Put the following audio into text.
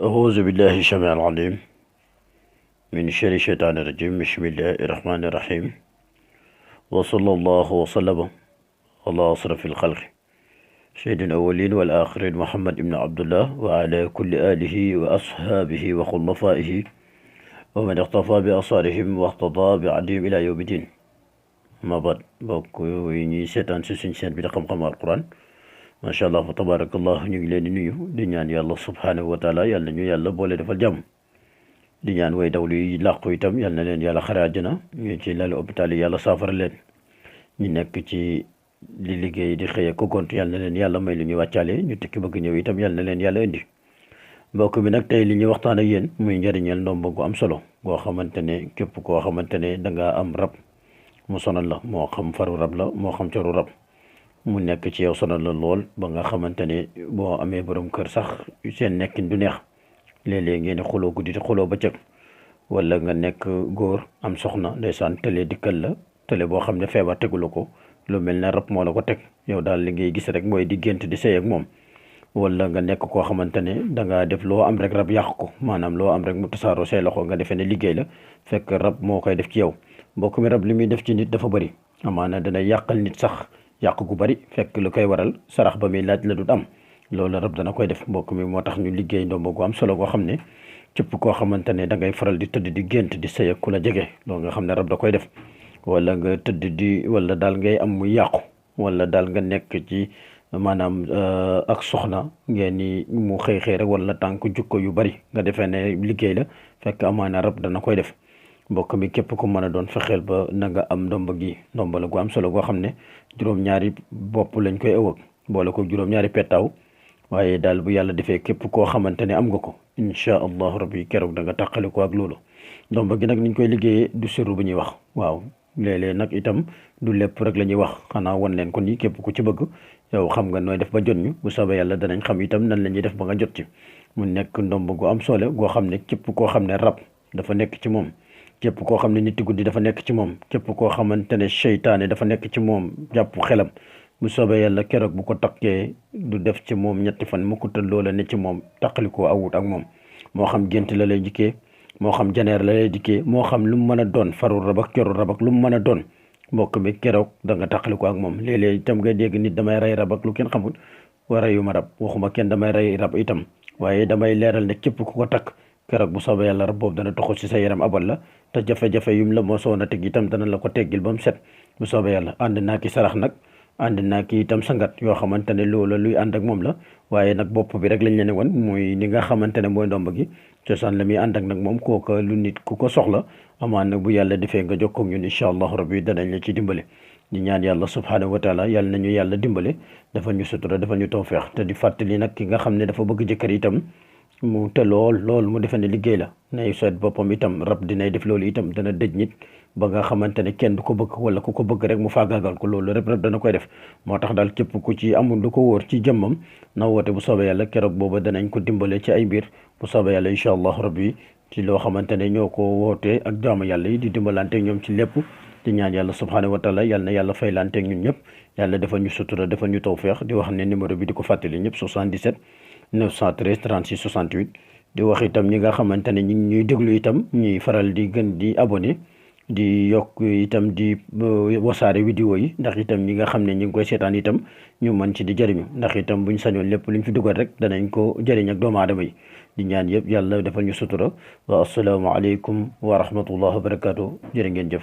أعوذ بالله السميع العليم من شر الشيطان الرجيم. بسم الله الرحمن الرحيم. وصلى الله وسلم على أشرف الخلق سيد الأولين والآخرين محمد بن عبد الله وعلى كل آله وأصحابه وخلفائه ومن اقتفى بأثارهم واقتضى بعدهم إلى يوم الدين. ما بعد bokk yi ñuy seetaan si suñ seen bi da xam-xam alquran macha allah fa tabarakallah ñu ngi leen di nuyu di ñaan yàlla subhanahu wa taala yàlla ñu yàlla boole defal jàmm di ñaan way dawlu yi làqu itam yàlla na leen yàlla xare àjjana ñu ci lali hôpital yi yàlla saafara leen ñu nekk ci di liggéey di xëye ko gont yàlla na leen yàlla may lu ñu wàccaale ñu tekki bëgg ñëw itam yàlla na leen yàlla indi mbokk bi nag tey li ñuy waxtaan ak yéen muy njëriñal ndomba gu am solo goo xamante ne képp koo xamante ne da ngaa am rab mu sonal la moo xam faru rab la moo xam coru rab mu nekk ci yow sonal la lool ba nga xamante ne boo amee borom kër sax seen nekkin du neex léeg-léeg ngeen xuloo guddi xuloo bëccëg wala nga nekk góor am soxna ndeysaan tële dikkal la tële boo xam ne feebar tegu la ko lu mel ne rab moo la ko teg yow daal li ngay gis rek mooy di gént di sëy ak moom wala nga nekk koo xamante ne dangaa def loo am rek rab yàq ko maanaam loo am rek mu tasaaroo say loxo nga defee ne liggéey la fekk rab moo koy def ci yow mbokk mi rab li muy def ci nit dafa bëri amaana dana yàqal nit sax yàq gu bari fekk lu koy waral sarax ba muy laaj la du am loolu rab dana koy def mbokk mi moo tax ñu liggéey ndombo gu am solo goo xam ne képp koo xamante ne da ngay faral di tëdd di gént di sëy ak ku la jege loolu nga xam ne rab da koy def wala nga tëdd di wala daal ngay am muy yàqu wala daal nga nekk ci maanaam ak soxna ngeen ni mu xëy rek wala tànk jukko yu bari nga defee ne liggéey la fekk amaana rab dana koy def mbokk mi képp ku mën a doon fexeel ba na nga am ndomba gi ndomba la gu am solo goo xam ne juróom-ñaari bopp lañ koy ëwëg boole ko juróom-ñaari pettaaw waaye daal bu yàlla defee képp koo xamante ne am nga ko incha allahu rabbi keroog da nga tàqali ko ak loolu ndomba gi nag niñ koy liggéeyee du sirru bu ñuy wax waaw léeg-léeg nag itam du lépp rek la ñuy wax xanaa wan leen ko nii képp ku ci bëgg yow xam nga nooy def ba jot ñu bu soobee yàlla danañ xam itam nan la ñuy def ba nga jot ci mu nekk ndomba gu am solo goo xam ne képp koo xam ne rab dafa nekk ci moom képp koo xam ne nit guddi dafa nekk ci moom képp koo xamante ne seytaane dafa nekk ci moom jàpp xelam bu soobee yàlla keroog bu ko takkee du def ci moom ñetti fan mu ko tëdd loola ne ci moom taqalikoo awut ak moom moo xam gént la lay jikkee moo xam janeer la lay dikkee moo xam lu mu mën a doon faru rab ak coru rab ak lu mu mën a doon mbokk mi keroog da nga taqalikoo ak moom léeg-léeg itam nga dégg nit damay rey rab ak lu kenn xamul wa reyuma rab waxuma kenn damay rey rab itam waaye damay leeral ne képp ku ko takk keroog bu soobee yàlla rab boobu dana toxu ci sa yaram abal la te jafe-jafe yum la moo soon a teg itam dana la ko teggil ba mu set bu soobee yàlla ànd naa ki sarax nag ànd naa ki itam sangat yoo xamante ne loola luy ànd ak moom la waaye nag bopp bi rek lañ leen wan muy ni nga xamante ne mooy ndomb gi cosaan la muy ànd ak nag moom kooka lu nit ku ko soxla amaan nag bu yàlla defee nga jokkoo ak ñun incha allahu rabbi danañ la ci dimbale di ñaan yàlla subhanahu wa taala yàlla nañu yàlla dimbale dafa ñu sutura dafa ñu tawfeex te di fàttali nag ki nga xam ne dafa bëgg jëkkër itam mu te lool mu defe ne liggéey la nay seet boppam itam rab dinay def loolu itam dana dëj nit ba nga xamante ne kenn du ko bëgg wala ku ko bëgg rek mu faagaagal ko loolu rab dana koy def moo tax daal képp ku ci amul lu ko wóor ci jëmmam na woote bu soobee yàlla keroog booba danañ ko dimbale ci ay mbir bu soobee yàlla incha allah rabbi ci loo xamante ne ñoo ko wootee ak jaamu yàlla yi di dimbalanteeg ñoom ci lépp di ñaan yàlla subhanahu wa taala yàlla na yàlla faylanteeg ñun ñëpp yàlla defal ñu sutura defal ñu tawfeex di wax ne numéro bi di ko fàttali ñëpp 77 913 36 68 di wax itam ñi nga xamante ne ñi ñuy déglu itam ñuy faral di gën di abonné di yokk itam di wasaare vidéo yi ndax itam ñi nga xam ne ñi ngi koy seetaan itam ñu mën ci di jëriñu ndax itam buñ sañoon lépp luñ fi dugal rek danañ ko jëriñ ak doomu aadama yi di ñaan yëpp yàlla defal ñu sutura wa assalaamu aleykum wa rahmatullah wa barakatuh jërë ngeen jëf